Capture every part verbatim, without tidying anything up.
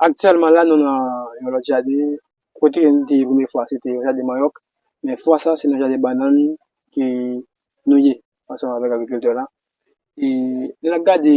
Aktyèlman la, nou nan yon lòt jaden. Kote nou te ye premye fwa, se te yon jaden manyòk. Men fwa sa, se nan jaden bannann ke nou ye, ansanm avèk agrikiltè la. E lè n ap gade,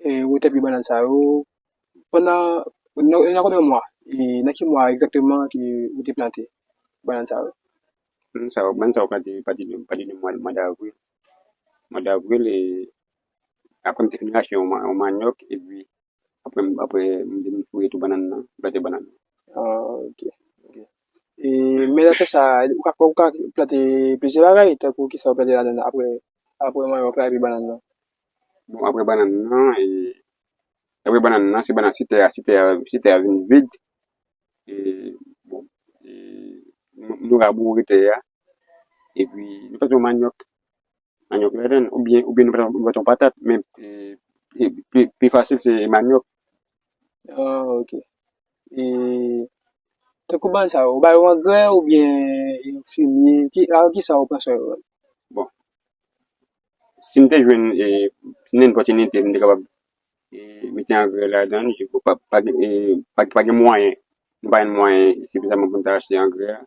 e, wotè pye bannann sa yo, pandan, nan, nan konbyen mwa, e nan ki mwa egzakteman ke ou te plante bannann sa yo? Bannann sa yo, bannann sa yo plante pati de, pati de mwa, mwa davril. Mwa davril, e apre m te fin rachte yon, ma- yon manyòk, epi apre, apre m te fin foure tou bannann nan, plante bannann nan. Ah, ok, ok. E, men nan fè sa, ou ka, ou ka plante plizyè bagay, tankou kisa ou plante ladan apre, apre manyòk la epi bannann nan? Bon, apre bannann nan, e, apre bannann nan, se bannann, si tè a, si tè a, si tè a vin vid, e, bon, e, nou, nou raboure tè a, epi nou plante yon manyòk, manyòk ladan, oubyen, oubyen nou plante, nou plante yon patat, men e, e, pi, pi fasil se manyòk. Ah, ok. E, tankou bannann sa yo, ou ba yo angrè oubyen e, fimye? Ki, a ki sa ou pran swen yo? Bon, si m te jwenn e, nenpòt inite, m te kapab e, mete angrè ladan, je pa, pa, gen- e, pa, pa gen mwayen, nou pa gen mwayen sifizaman pou n ta achte angrè a.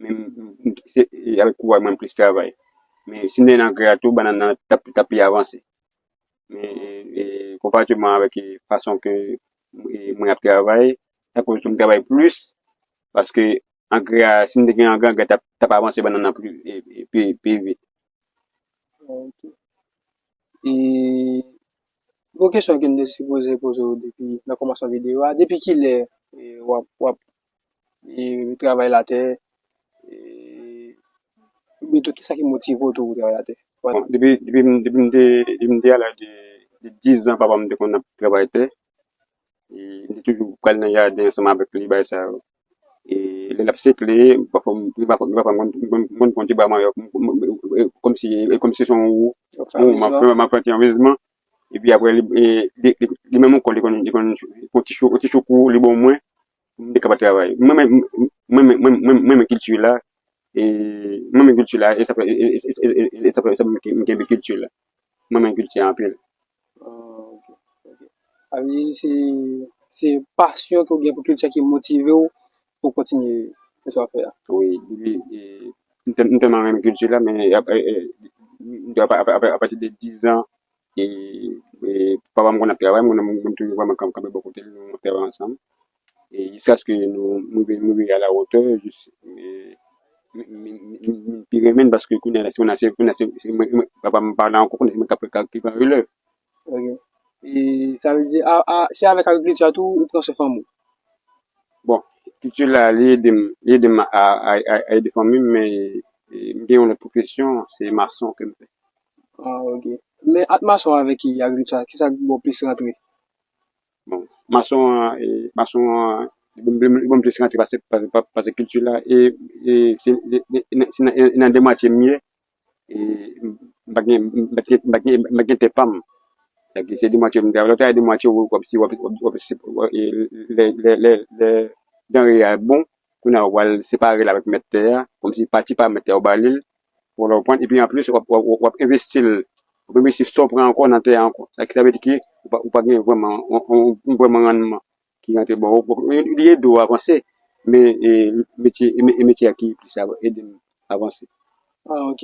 Men m- m- m- se e, avèk kouraj mwen m plis travay. Men si m te gen angrè a tou, bannann nan t ap, t ap pi avanse. Men e, e, konparativeman avèk e, fason ke e, mwen ap travay, sa koz tou m travay plis, paske angrè a, si m te gen angrè, angrè t ap, t ap avanse bannann nan pi, e, e, pi, pi vit. Ok. E yon kesyon ke m te sipoze poze w depi nan kòmansman videyo a, depi kilè e, w ap, w ap e, travay latè? E, oubyen tou, kisa ki motive w tou pou travay latè? Bon, depi, depi, m- depi m te, depi m te a laj de, de diz an, papa m te konn ap travay tè. E, m te toujou pral nan jaden ansanm avèk li, bagay sa yo. E, lè l ap sekle, pafwa m, pafwa m, pafwa m konn, m konn, m konn pran ti bwa manyòk, m- m- m- e, kòmsi, e, kòmsi se yon wou, yon wou, m ap, m ap fè yon ti anmizman. Epi apre, li, e, li, li, li menm ankò, li konn, li konn pran ti chou, ti chou kou, li ban mwen, pou m te kapab travay. Mwen, mwen, mwen, mwen, mwen, mwen, mwen, mwen, kilti la, e, mwen, mwen, kilti la, e sa fè, e, e, e, e, e, e sa fè, sa fè m ke- m kenbe kilti la. Mwen, mwen, kilti anpil. Ah, ok, ok. Sa vle di se, se pasyon ke w gen pou kilti a ki motive w pou w kontinye fè sa w ap fè a? Wi, depi, e, m tèl- m tèlman renmen kilti la, men ap- e, e, m te apa- apa- apa- apati de diz an, e, e, papa m konn ap travay, m konn m konn toujou vrèman kanpe bò kote l, nou travay ansanm. E jiskaske nou m rive, m rive a la wotè, jis, e, m m- m- m- m pi renmen l paske kounye a la, se kounye a, se kounye a, se se mwen, mwen, papa m pa la ankò, kounye a se mwen k ap, k ap, ki pran relèv. Ok. E sa vle di, a, a, se avèk agrikilti a tou ou pran swen fanmi w? Bon, kilti la, li ede m, li ede m a, a, a, a ede fanmi m, men e, m gen yon lòt pwofesyon, se mason ke m fè. Ah, ok. Men ant mason avèk ki agrikilti a, kisa k ba w plis rantre? Bon, mason an, e, mason an, li ban m- li ban m plis rantre pase, pase, pa- pase kilti la, e, e se, e, e, e, se nan, e, nan de mwatye m ye, e, m pa gen, m pa gen, m pa gen, m pa gen tè pa m. Sa ki se de mwatye m travay, lòt la de mwatye w, w ap si, w ap, w ap, w ap si, w ap, e, lè, lè, lè, lè danre a bon, kounye a w al separe l avèk mèt tè a, kòmsi pati pa mèt tè a w ba li l, pou w konprann, epi anplis, w ap, w ap, w ap envesti l, w ap envesti sa w pran ankò nan tè a ankò. Sa ki sa vle di ke ou pa, ou pa gen vrèman, on, on, on vrèman rannman ki rantre. Bon, ou- ou- li ede w avanse, men e, metye, e, me- e metye a ki plis av- ede m avanse. Ah, ok.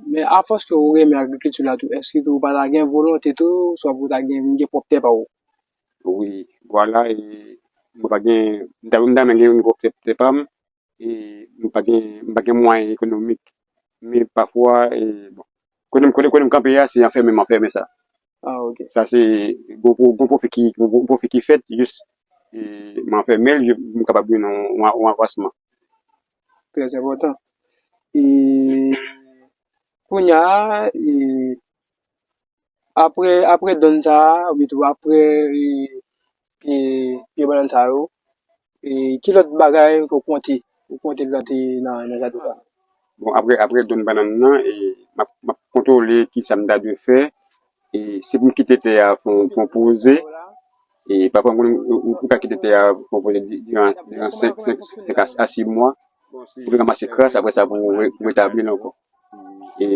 Men afòs ke ou renmen agrikilti la tou, èske tou ou pa ta gen volonte tou, swa pou w ta gen, gen pwòp tè pa w? Wi, vwala, e mwen pa gen, m ta, m ta renmen gen yon pwòp tè, tè pa m, e m pa gen, m pa gen mwayen ekonomik. Men pafwa, e, bon, kote m, kote, kote m kanpe a, se anfèmen m anfèmen sa. Ah, ok. Sa se gwo, gwo, gwo pwofi ki, gwo, gwo pwofi ki fèt, jis, e, m anfèmen l, m kapab jwenn yon, yon, yon avansman. Trè enpòtan. E kounye a, e, apre, apre dòn sa a, oubyen tou apre, e, e, pye bannann sa yo, e, ki lòt bagay ke w konte, ou konte plante nan, nan jaden sa a? Bon, apre, apre dòn bannann nan, e, m ap, m ap kontwole ki sa m ta dwe fè. E, si pou m kite tè a pou, pou poze, e, pafwa, ou, ou, ou ka kite tè a pou poze di- diran, diran senk, senk, senk a, a sis mwa, pou ranmase kras, apre sa, pou re- retabli l ankò. E,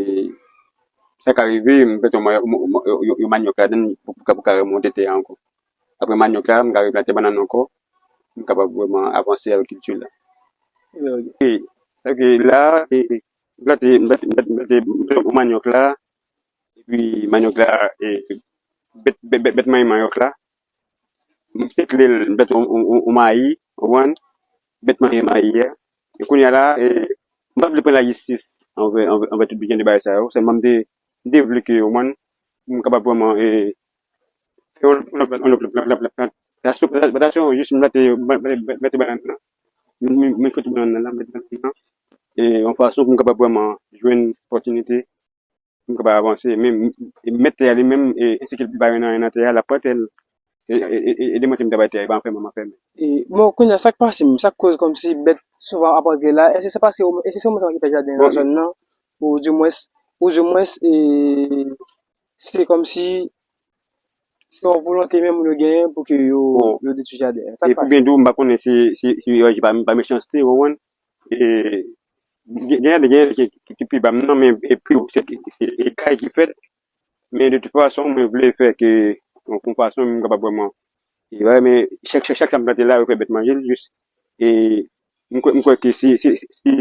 sa ka rive, m pèt yon, yon, yon, yon manyòk ladan l pou, pou, pou ka remonte tè a ankò. apre manyòk la, m ka replante bannann ankò, m kapab vrèman avanse avèk kilti la. Sa ke la, e, m plante, m plante, m plante, m plante manyòk la, epi manyòk la, e, bèt, bèt, bèt, bèt manje manyòk la. M sekle l, m plante yon, yon, yon, yon mayi, ou konprann? Bèt manje mayi a. E kounye a la, e, m pa vle pran lajistis anvè, anvè, anvè tout biten de bagay sa yo. Sèlman m te, m te vle ke, ou konprann, m kapab vrèman, e, fè yon, yon, yon, yon, yon, plantasyon, plantasyon, jis m plante, m plante, m plante bannann nan. M, m, m fout bannann nan, m plante bannann nan. E, yon fason pou m kapab vrèman jwenn opòtinite pou m kapab avanse. Men, m, m, mèt tè a li menm, e, ensi ke l pa gen anyen nan tè a, l ap pran tè l. E, e, e, e, e demontre m travay tè a, e pa anfèmen, m anfèmen. E, bon, kounye a, sa k pase m, sa k koz kòmsi bèt souvan ap antre la, èske se paske, èske se ou menm ki fè jaden nan zòn nan, ou dimwens, ou dimwens, e, se kòmsi se yon volonte menm moun yo genyen pou ke yo, bon, yo detwi jaden an. Sa k pase? E pou byen di w, m pa konnen si, si, si yo aji pa, pa mechanste, ou konprann? E, gen, gen, gen ki, ki, ki pi ba m nan, men e pi wo, se, se, e kay ki fèt. Men de tout fason, mwen vle fè ke, yon, yon fason, m kapab vrèman, e, wè, men chak, chak, chak sa m plante la, yo fè bèt manje l, jis, e, m kwè, m kwè ke si, si, si, si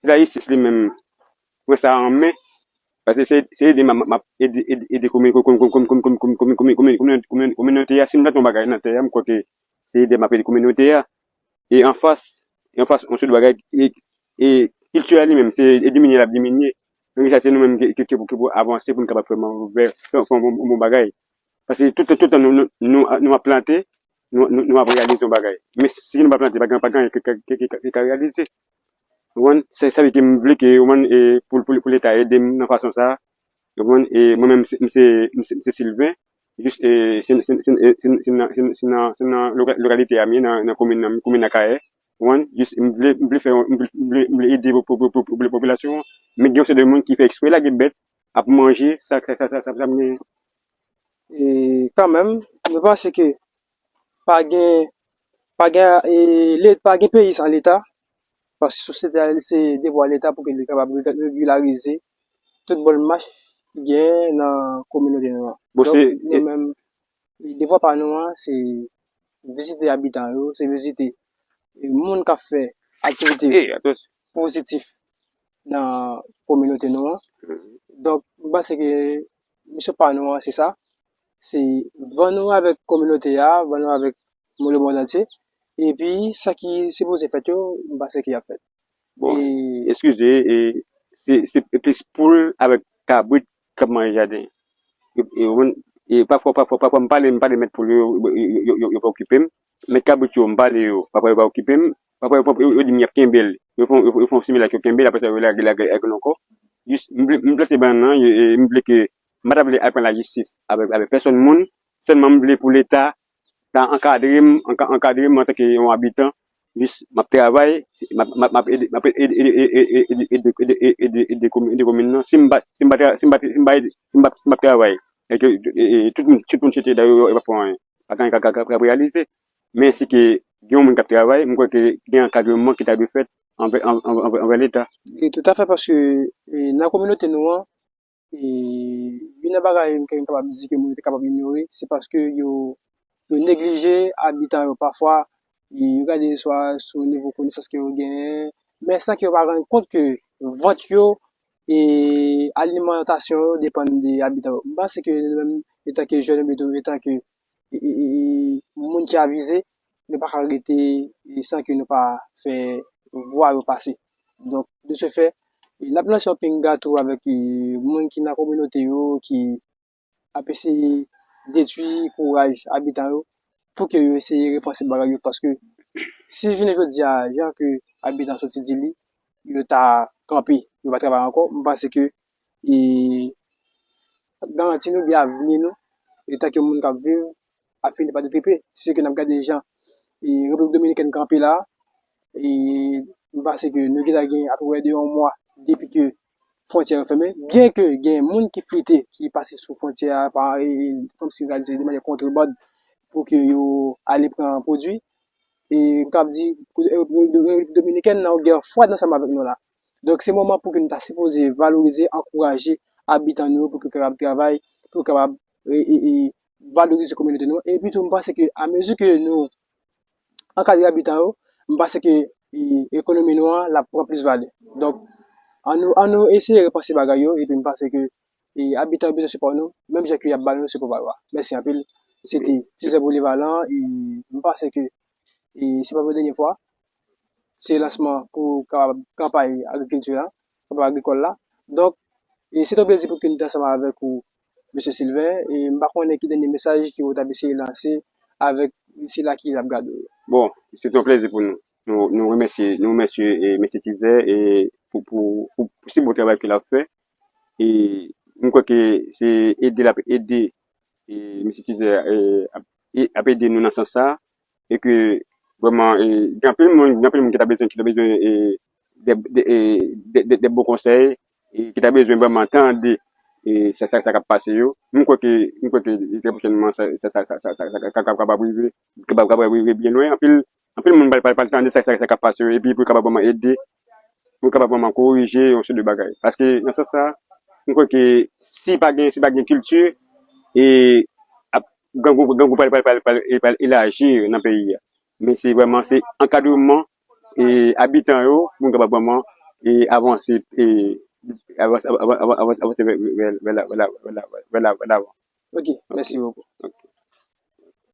lajistis li menm pran sa an men, paske se, se ede m, m, m ap ede, ede, ede komi-, komi-, komi-, komi-, komi-, komi-, komi-, komi-, komi-, kominote a, si m plante yon bagay nan tè a, m kwè ke se ede m ap ede kominote a. E anfas, e anfas, yon seri de bagay, e, e kilti a li menm, se, e diminye l ap diminye. Donk, sa, se nou menm ki, ki, ki pou, ki pou avanse pou n kapab vrèman fè, fè, fè yon bon, bon bagay. Paske tout, tout tan nou, nou, nou, nou ap plante, nou, nou, nou ap reyalize yon bagay. Men si nou pa plante, pa gen, pa gen anyen ki, ki, ki, ki, ki ka reyalize. Ou konprann? Se, sa vle di ke m vle ke, ou konprann, e, pou, pou, pou Leta ede m nan fason sa a. Ou konprann? E mwen menm, m se, m se, m se, m se Sylvain. Jis, e, se, se, se, e, se, se nan, se, se nan, se nan loka-, lokalite a m ye, nan, nan komin nan, komin Akayè. Ou konprann? Jis, m vle, m vle fè, m vle, m vle, m vle ede po-, po-, po-, po-, popilasyon an. Men gen yon seri de moun ki fè eksprè lage bèt, ap manje sa, sa, sa, sa, sa, sa m genyen. E kanmenm, nou panse ke pa gen, pa gen, e, le-, pa gen peyi san Leta, paske sosyete a, se devwa Leta pou ke li kapab rega-, regilarize tout bòn mach ki genyen nan kominote nou an. Bon, donk, se, nou menm, e, devwa pa nou an, se vizite abitan yo, se vizite, e, moun k ap fè aktivite, e, atann, pozitif nan kominote nou an. Mhm. Donk, m panse ke misyon pa nou an, se sa. Se vann nou avèk kominote a, vann nou avèk lemonn antye. Epi, sa ki sipoze fèt yo, m panse ke y ap fèt. Bon, e, eskize, e, se, se plis poul avèk kabrit k ap manje jaden. E, e, ou konn, e pafwa, pafwa, pafwa, m pale, m pale mèt poul yo, yo, yo, yo, yo pa okipe m. Mèt kabrit yo, m pale yo, pafwa yo pa okipe m. Pafwa yo, yo, yo di m y ap kenbe l. Yo fè, yo, yo fè yon similak, yo kenbe l, apre sa, yo lage, lage, lage l ankò. Jis, m, m plante bannann nan, e, e m vle ke, m pa ta vle al pran lajistis avèk, avèk pèsòn moun. Sèlman, m vle pou Leta ta ankadre m, anka-, ankadre m antanke yon abitan. Jis, m ap travay, m ap, m ap, m ap ede, m ap ede, ede, ede komi-, ede komin nan. Si m pa, si m pa tra-, si m pa, si m pa ede, si m pa, si m pa travay, e ke, e, e, tout moun, tout moun chete dèyè yo, yo pa fè anyen. Pa gen anyen k ap, k ap, k ap reyalize. Men si ke gen yon moun k ap travay, m kwè ke gen ankadreman ki ta dwe fèt anvè, an-, an-, anvè, anvè Leta. E toutafè, paske, e, nan kominote nou an, e, youn nan bagay m kapab di ke moun yo te kapab inyore, se paske yo, yo neglije abitan yo pafwa, e, yo gade swa sou nivo konesans ke yo genyen, men san ke yo pa rann kont ke vant yo e alimantasyon yo depann de abitan yo. M panse ke nou menm, etanke jèn, oubyen tou etanke, e, e, e, e, moun ki avize, nou pa ka rete, e, san ke nou pa fè vwa yo pase. Donk, de ce fait, e, n ap lanse yon pinga tou avèk, e, moun ki nan kominote yo, ki ap eseye detwi kouraj abitan yo pou ke yo eseye repanse bagay yo, paske si jounen jodi a, jan ke abitan soti di li, yo ta kanpe, yo pa travay ankò, m panse ke, e, garanti nou, byen avni nou, etanke moun k ap viv, ap fini pa detripe. Si ke n ap gade jan, e, Repiblik Dominikèn kanpe la, e m panse ke nou gentan gen apepre de yon mwa depi ke fwontyè yo fèmen. Byen ke gen moun ki flite, ki pase sou fwontyè a, pa, e, e, kòmsi yo ka di se de manyè kontrebann pou ke yo ale pran pwodui. E m kapab di, Repiblik Dominikèn nan yon gè fwad ansanm avèk nou la. Donk, se moman pou ke nou ta sipoze valorize, ankouraje abitan nou yo pou ke yo kapab travay, pou yo kapab, e, e, e, valorize kominote nou. Epi tou, m panse ke amezi ke nou ankadre abitan yo, m panse ke e, ekonomi nou an, l ap pran plis valè. Donk, ann nou, ann nou eseye repanse bagay yo, epi m panse ke e, abitan yo bezwen sipò nou, menm jan ke y ap ba nou sipò pa yo a. Mèsi anpil. Se te Tizè Bolivalan, e m panse ke e, se pa pou dènye fwa, se lansman pou kapab kanpay agrikilti la, kanpay agrikòl la. Donk, e, se te yon plezi pou ke n te ansanm avèk ou, mesye Sylvain, e m pa konnen ki dènye mesaj ke w t ap eseye lanse avèk sila ki t ap gade w yo. Bon, se te yon plezi pou nou. Nou, nou remèsye, nou remèsye e, mesye Tizè e, pou, pou, pou, pou si bon travay ke l ap fè. E m kwè ke se ede l ap ede e, mesye Tizè e, ap, e, ap ede nou nan sans sa. E ke vrèman, e, gen anpil moun, gen anpil moun ki ta bezwen, ki ta bezwen e, de, de, e, de, de, de bon konsèy, e ki ta bezwen vrèman tande e, sa, sa, sa k ap pase yo. M kwè ke, m kwè ke trè pwochènman, sa, sa, sa, sa, sa, sa, sa ka, ka, kapab rive, kapab, kapab rive byen lwen. Anpil, anpil moun pral, pral, pral tande sa, sa, sa k ap pase yo, epi pou yo kapab vrèman ede, pou yo kapab vrèman korije yon seri de bagay. Paske nan sans sa, m kwè ke si pa gen, si pa gen kilti, e ap, grangou, grangou pral, pral, pral, pral, pral elaji nan peyi a. Men se vrèman, se ankadreman e abitan yo pou nou kapab vrèman e avanse e avanse, avanse, avanse, avanse vè, vè, vè, vè, vè, vè, vè, vè lavan. Ok, mèsi bokou.